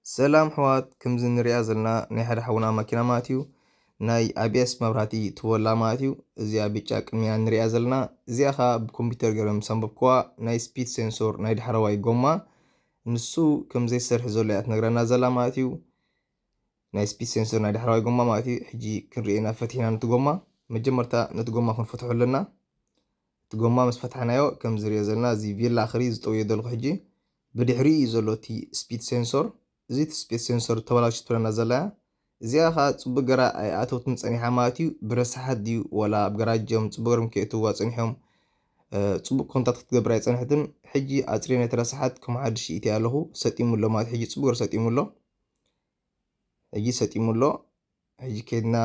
ሰላም ኣሕዋት፣ ከምዚ ንሪኣ ዘለና ናይ ሓደ ሓውና ማኪና ማለት እዩ። ናይ ኣቢኤስ መብራህቲ ትቦላ ማለት እዩ። እዚኣ ብጫ ቅድሚያ ንሪኣ ዘለና። እዚኣ ኸዓ ብኮምፒውተር ገይረ ምስ ኣንበብክዋ ናይ ስፒድ ሴንሶር ናይ ዳሕረዋይ ጎማ ንሱ ከም ዘይሰርሕ ዘሎ እያ ትነግረና ዘላ ማለት እዩ። ናይ ስፒድ ሴንሶር ናይ ዳሕረዋይ ጎማ ማለት እዩ። ሕጂ ክንርኢ ኢና ፈቲሕና ነቲ ጎማ። መጀመርታ ነቲ ጎማ ክንፈትሖ ኣለና። እቲ ጎማ ምስ ፈትሓናዮ ከም ዝሪኦ ዘለና እዚ ቪላ ኣኽሪ ዝጠውዮ ዘለኹ ሕጂ ብድሕሪኡ እዩ ዘሎ እቲ ስፒድ ሴንሶር። እዚ እቲ ስፒድ ሴንሶር ተበላሽት ትብለና ዘላ እያ። እዚኣ ኸዓ ፅቡቅ ገራ ኣይኣተውትን ፀኒሓ ማለት እዩ። ብረሳሓት ድዩ ዋላ ኣብ ገራጅ እዮም ፅቡቅ ገሮም ከየእትውዋ ፀኒሖም። እ፣ ፅቡቅ ኮንታክት ክትገብር ኣይፀንሐትን። ሕጂ ኣፅርየ ነቲ ረሳሓት ከም ሓድሽ ይእትያ ኣለኹ። ሰጢሙ ኣሎ ማለት ሕጂ ፅቡቅ ገሩ ሰጢሙ ኣሎ። ሕጂ ሰጢሙ ኣሎ። ሕጂ ከይድና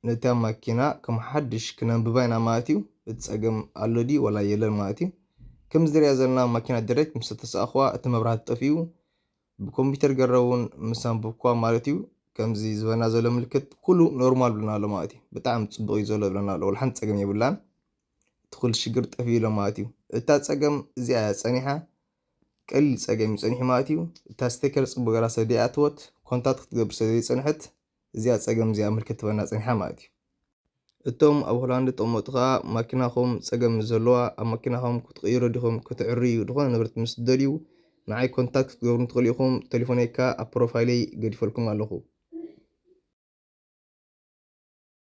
ነታ ማኪና ከም ሓድሽ ክነንብባ ኢና ማለት እዩ። እቲ ፀገም ኣሎ ድዩ ዋላ የለን ማለት እዩ። ከም ዝሪኣ ዘለና ማኪና ዲሬክት ምስ ተሰኣኽዋ እቲ መብራህቲ ጠፊኡ። ብኮምፒውተር ገረ እውን ምስ ኣንበብክዋ ማለት እዩ። ከምዚ ዝበና ዘሎ ምልክት ኩሉ ኖርማል ብለና ኣሎ ማለት እዩ። ብጣዕሚ ፅቡቅ እዩ ዘሎ ብለና ኣሎ። ዋላ ሓንቲ ፀገም የብላን። እቲ ኩሉ ሽግር ጠፊኡ ኣሎ ማለት እዩ። እታ ፀገም እዚኣ እያ ፀኒሓ። ቀሊል ፀገም እዩ ፀኒሑ ማለት እዩ። እታ ስቴከር ፅቡቅ ገራ ሰዲኣ ኣትወት ኮንታክት ክትገብር ስለ ዘይፀንሐት እዚኣ ፀገም እዚኣ ምልክት ትበና ፀኒሓ ማለት እዩ። እቶም ኣብ ሆላንድ ተቐመጡ ኸዓ ማኪናኹም ፀገም ምስ ዘለዋ ኣብ ማኪናኹም ክትቕይሩ ዲኹም ክትዕርዩ ድኾነ ንብረት ምስ ትደልዩ ንዓይ ኮንታክት ክትገብሩ ትኽእሉ ኢኹም። ቴሌፎነይ ከኣ ኣብ ፕሮፋይለይ ገዲፈልኩም ኣለኹ።